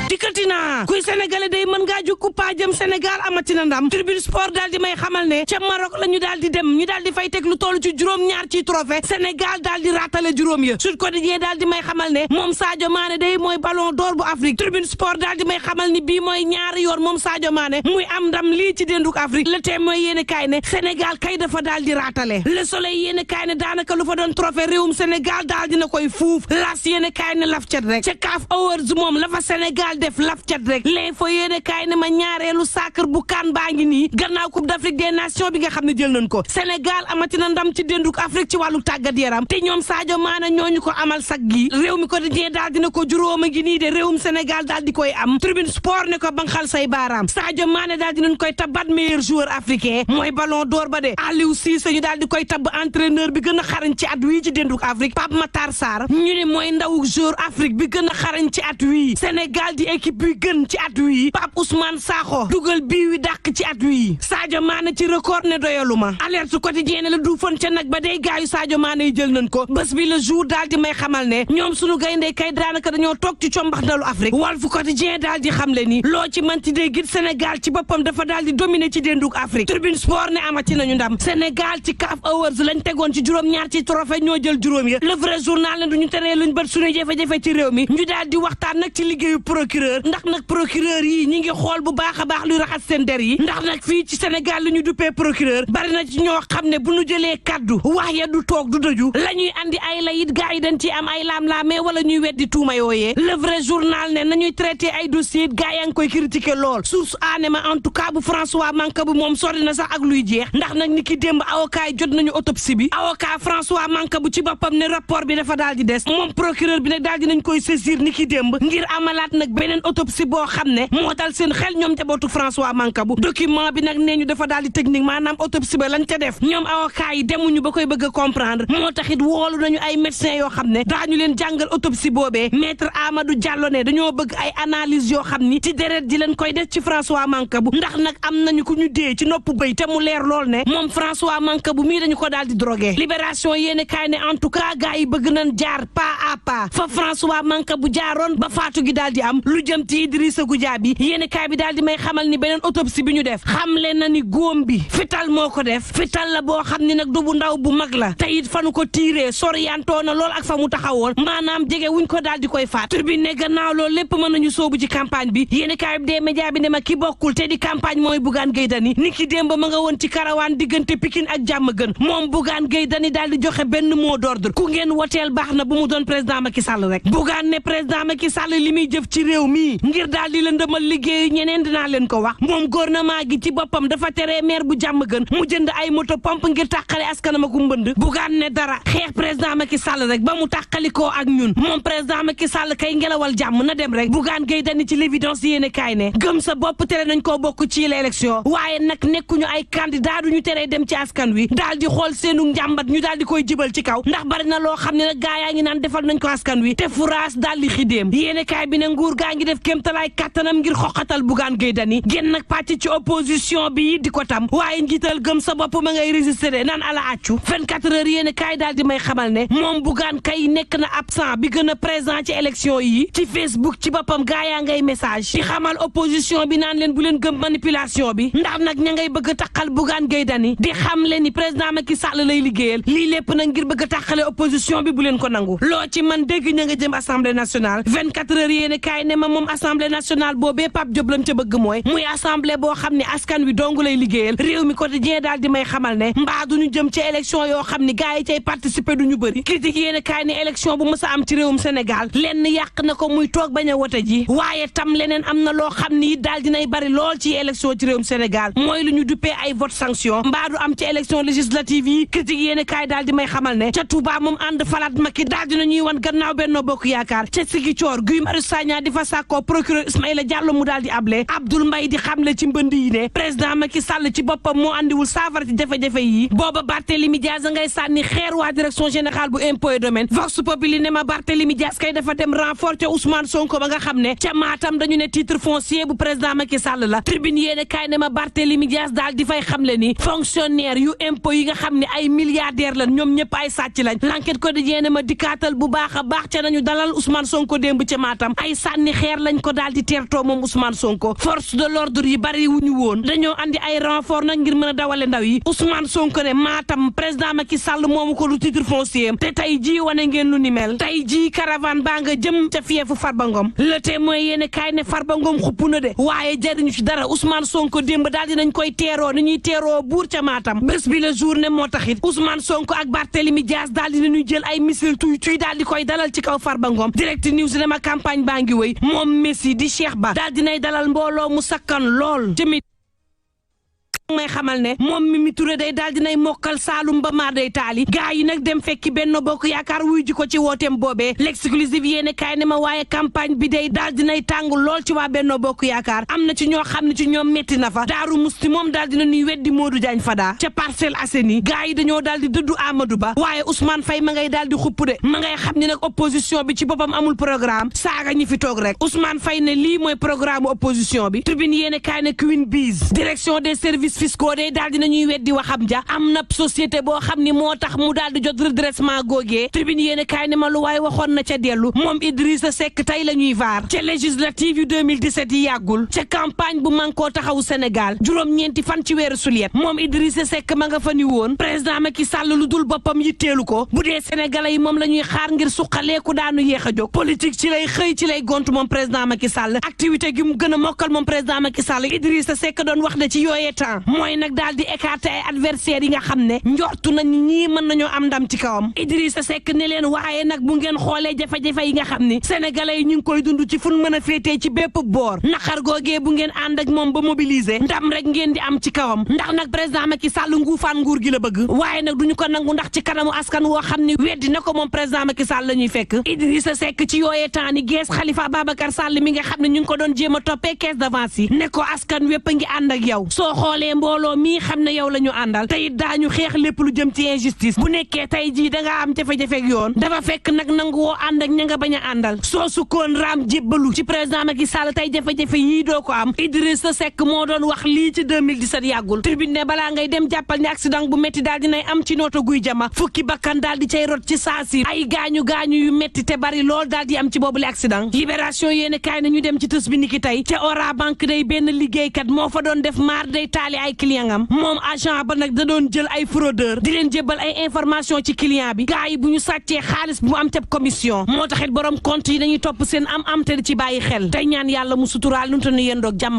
dikkati naa kuy sénégalais day mën ngaa jukku paa jëm Sénégal amati na ndam tribune sport daal di may xamal ne ca Maroc la ñu daal di dem ñu daal di fay teg lu toll ci juróom-ñaar ci trophée Sénégal daal di raatale juróom ya Sud Quotidien daal di may xamal ne moom Sadio Mané day mooy ballon d'or bu Afrique tribune sport daal di may xamal ni bii mooy ñaari yoon moom Sadio Mané muy am ndam lii ci dénduk Afrique Le Témoin yéen kaay ne Sénégal kay dafa daal di raatale Le Soleil yéen kaay ne daanaka lu fa doon trophée réewum Sénégal daal dina koy fuuf L'As yéen kaay ne laf cat rek ca CAF Awards moom la fa Sénégal def laf cat rek L'Info yéen kaay ne ma ñaareelu sacre bu kan baa ngi nii gannaaw Coupe d'Afrique des Nations bi nga xam ne jël nañ ko Sénégal amati na ndam ci dénduk Afrique ci wàllu tàggat yaram te ñoom Sadio Mané ñooñu ko amal sag gi réew mi quotidien daal dina ko juróoma ngi nii de réewum Sénégal daal di koy am tribune sport ne ko banxal say baaraam Sadio Mané daal dinañ koy tabbat meilleur joueur africain mooy ballon d'or ba de Aliou Cissé ñu daal di koy tabb entraîneur bi gën a xarañ ci at wii ci dénduk Afrique Pape Matar Sarr ñu ne mooy ndaw joueur Afrique bi gën a xarañ ci at wii Sénégal di équipe bi gën ci at wii Pape Ousmane Sakho dugal bii wi dàq ci at wii Sadio Mané ci record ne doyaluma alerte quotidien la duufoon ca nag ba day gaayu Sadio Mané yi jël nañ ko bés bi le jour daal di may xamal ne ñoom sunu gaynde kay daanaka dañoo toog ci combax dalu Afrique Walf Quotidien daal di xamle ni loo ci manti dee git Sénégal ci boppam dafa daal di dominer ci dénduk Afrique Tribune Sport ne amati nañu ndam Sénégal ci CAF Awards lañ tegoon ci juróom-ñaar ci trophée ñoo jël juróom ya le vrai journal ne duñu teree luñ bët suñu jafe-jafe ci réew mi ñu daal di waxtaan nag ci liggéeyu procureur ndax nag procureur yi ñi ngi xool bu baax a baax luy raxas seen der yi ndax nag fii ci Sénégal lu ñu duppee procureur bari na ci ñoo xam ne bu ñu jëlee kaddu wax ya du toog du dëju la ñuy andi ay layit gars yi dañ ci am ay laam-laamee wala ñuy weddi tuuma yooyee le vrai journal ne nañuy traité ay dossier gars yaa ngi koy critiqué lool source aané ma en tout cas bu François Mancabou moom sori na sax ak luy jeex ndax nag ni ki démb avocat yi jot nañu autopsie bi avocat François Mancabou ci boppam ne rapport bi dafa daal di des moom procureur bi nag daal di nañ koy saisir ni ki démb ngir amalaat nag beneen autopsie boo xam ne moo dal seen xel ñoom njabootu François Mancabou document bi nag nee ñu dafa daal di technique maanaam autopsie ba lañ ca def ñoom avocat yi demuñu ba koy bëgg a comprendre moo taxit woolu nañu ay médecins yoo xam ne daañu leen jàngal autopsie boobee maître Amadou Diallo ne dañoo bëgg ay analyse yoo xam ni ci deret ji leen koy def ci François Mancabou ndax nag am nañu ku ñu dee ci nopp bëy te mu leer lool ne moom François Mancabou mii dañu ko daal di drogué libération yéene kaay ne en tout cas gars yi bëgg nañ jaar pas à pas fa François Mancabou jaaroon ba faatu gi daal di am lu jëm ci Idrissa Goudiaby yéene kaay bi daal di may xamal ni beneen autopsie bi ñu def xamle na ni góom bi fital moo ko def fital la boo xam ni nag du bu ndaw bu mag la te it fanu ko tiiree soriantoo na lool ak fa mu taxawoon maanaam jege wuñ ko daal di koy faat turbine ne gannaaw loolu lépp mën nañu soobu ci campagne bi yéeni kaay bi dee média bi ne ma ki bokkul te di campagne mooy Bougane Gueye Dany ni ki démb ma nga woon ci karawaan diggante Pikine ak Diamaguène moom Bougane Gueye Dany daal di joxe benn mot d'ordre ku ngeen woteel baax na bu mu doon président Macky Sall rek Bougane ne président Macky Sall li muy jëf ci réew mi ngir daal di lëndëmal liggéeyu ñeneen dinaa leen ko wax moom gouvernement gi ci boppam dafa teree maire bu Diamaguène mu jënd ay moto pompe ngir tàqale askanam ak mbënd Bougane ne dara xeex président Macky Sall rek ba mu tàqalikoo ak ñun moom président Macky Sall kay ngelawal jàmm na dem rek Bougane Gueye Dany ci l'évidence yéene kaay ne gëm sa bopp tere nañ koo bokk ci l'élection waaye nag nekkuñu ay candidat duñu teree dem ci askan wi daal di xool seenu njàmbat ñu daal di koy jibal ci kaw ndax bari na loo xam ne nag gaa yaa ngi naan defal nañ ko askan wi te furaas daal di xidéem yéene kaay bi ne nguur gaa ngi def kéemtalaay kattanam ngir xoqatal Bougane Gueye Dany génn nag pàcc ci opposition bi di ko tam waaye njiital gëm sa bopp ma ngay résister naan ala accu 24 heures yéene kaay daal di may xamal ne moom Bougane kay nekk na absent bi gën a présent ci élection yi ci Facebook ci boppam gaa yaa ngay message di xamal opposition bi naan leen bu leen gëm manipulation bi ndax nag ña ngay bëgg a taqal Bougane Gueye Dany di xam leen ni président Macky Sall lay liggéeyal lii lépp nag ngir bëgg a taqale opposition bi bu leen ko nangu loo ci man dégg ña nga jëm assemblée nationale 24 heures yéene kaay ne ma moom assemblée nationale boobee Pape Diop lam ca bëgg mooy muy assemblée boo xam ne askan wi dong lay liggéeyal réew mi quotidien daal di may xamal ne mbaa duñu jëm ci élection yoo xam ni gaa yi cay participer duñu bëri critique yéene kaay ne élection bu mës a am ci réewum Sénégal lenn yàq na ko muy toog bañ a wote ji waaye tam leneen am na loo xam ni daal dinay bari lool ci élection ci réewum Sénégal mooy lu ñu duppee ay vote sanction mbaa du am ci élection législative yi critique yéene kaay daal di may xamal ne ca Touba moom ànd falaat Macky daal dina ñuy wan gannaaw Benno Bokk Yaakaar ca Ziguinchor Guy Marius Sagna di fa sàkkoo procureur Ismaïla Diallo mu daal di able Abdoul Mbaye di xamle ci mbënd yi ne président Macky Sall ci boppam moo andiwul saafara ci jafe-jafe yi booba Barthélémy Diaz ngay sànni xeer waa direction générale bu impôt et domaine Vox Populi ne ma Barthélémy Diaz kay dafa dem renforcer Ousmane Sonko ba nga xam ne ca Matam dañu ne titre foncier bu président Macky Sall la tribune yéene kaay ne ma Barthélémy Diaz daal di fay xamle ni fonctionnaire yu impôt yi nga xam ne ay milliardaire lan ñoom ñëpp ay sàcc lañ l'enquête quotidien ne ma dikkaatal bu baax a baax ca nañu dalal Ousmane Sonko démb ca Matam ay sànni xeer lañ ko daal di teertoo moom Ousmane Sonko force de l'ordre yi bari wuñu woon dañoo andi ay renfort nag ngir mën a dawale ndaw yi Ousmane Sonko ne Matam président Macky Sall moomu ko lu titre foncier te tey jii wane ngeen lu ni mel tey jii caravane baa nga jëm ca fiefu Farba Ngom le témoin yéene kaay ne Farba Ngom xupp na de waaye jariñu ci dara Ousmane Sonko démb daal dinañ koy teeroo ni ñuy teeroo buur ca Matam bés bi la journée moo taxit Ousmane Sonko ak Barthélémy Dias daal dinañuy jël ay missile tuy daal di koy dalal ci kaw Farba Ngom direct news ne ma campagne baa ngi wéy moom Messi di Cheikh Ba daal dinay dalal mbooloo mu sakkan lool jëmit may xamal ne moom Mimi Touré day daal dinay mokkal Saalum ba maar day taali gaa yi nag dem fekki Benno Bokk Yaakaar wuy ji ko ci wooteem boobee l'exclusive yéene kaay ne ma waaye campagne bi day daal dinay tàng lool ci waa Benno Bokk Yaakaar am na ci ñoo xam ne ci ñoom metti na fa Daaru Musti moom daal dina ñuy weddi Modou Diagne Fada ca Parcelles Assainies gaa yi dañoo daal di dëddu Amadou Ba waaye Ousmane Faye ma ngay daal di xupp de ma ngay xam ne nag opposition bi ci boppam amul programme saaga ñi fi toog rek Ousmane Faye ne lii mooy programme opposition bi Tribune yéene kaay ne Queen Biz direction des services fiscaux day daal dina ñuy weddi waxam ja am na société boo xam ni moo tax mu daal di jot redressement googee Tribune yéene kaay ne ma lu waaye waxoon na ca dellu moom Idrissa Seck tey la ñuy vaar ca législative yu 2017 yi yàggul ca campagne bu Mankoo Taxawu Sénégal juróom-ñeenti fan ci weeru suliet moom Idrissa Seck ma nga fa ni woon président Macky Sall lu dul boppam yitteelu ko bu dee sénégalais yi moom la ñuy xaar ngir suqaleeku daanu yéex a jóg politique ci lay xëy ci lay gont moom président Macky Sall activité gi mu gën a mokkal moom président Macky Sall Idrissa Seck doon wax de ci yooyee temps mooy nag daal di écarter ay adversaires yi nga xam ne njortu nañ ñii mën nañoo am ndam ci kawam Idrissa Seck ne leen waaye nag bu ngeen xoolee jafe-jafe yi nga xam ni sénégalais yi ñu ngi koy dund ci fun mën a féetee ci bépp boor naqar googee bu ngeen ànd ak moom ba mobiliser ndam rek ngeen di am ci kawam ndax nag président Macky Sall nguufaan nguur gi la bëgg waaye nag duñu ko nangu ndax ci kanamu askan woo xam ni weddi na ko moom président Macky Sall la ñuy fekk Idrissa Seck ci yooyee temps ni gees Khalifa Babacar Sall mi nga xam ne ñu ngi ko doon jéem a toppee caisse d'avance yi ne ko askan wépp a ngi ànd ak yow soo xoolee mbooloo mii xam ne yow la ñu àndal tey daañu xeex lépp lu jëm ci injustice bu nekkee tey jii da nga am jafe-jafe ak yoon dafa fekk nag nangu woo ànd ak ña nga bañ a àndal soo sukkoon raam jébbalu ci président Macky Sall tey jafe-jafe yii doo ko am Idrissa Seck moo doon wax lii ci 2017 yàggul Tribune ne balaa ngay dem jàppal ni accident bu métti daal dinay am ci nooto guy jama fukki bakkan daal di cay rot ci saasi ay gaañu-gaañu yu métti te bari lool daal di am ci boobu le accident libération yéene kaay na ñu dem ci tës bi niki tey ca Ora banque day benn liggéeykat moo fa doon def maar day taali ay client am moom agent ba nag da doon jël ay fraudeur di leen jébbal ay information ci client bi gars yi bu ñu sàccee xaalis bu mu am teb commission moo taxit borom compte yi dañuy topp seen am te di ci bàyyi xel tey ñaan yàlla mu suturaal nu te nu yendoog jàmm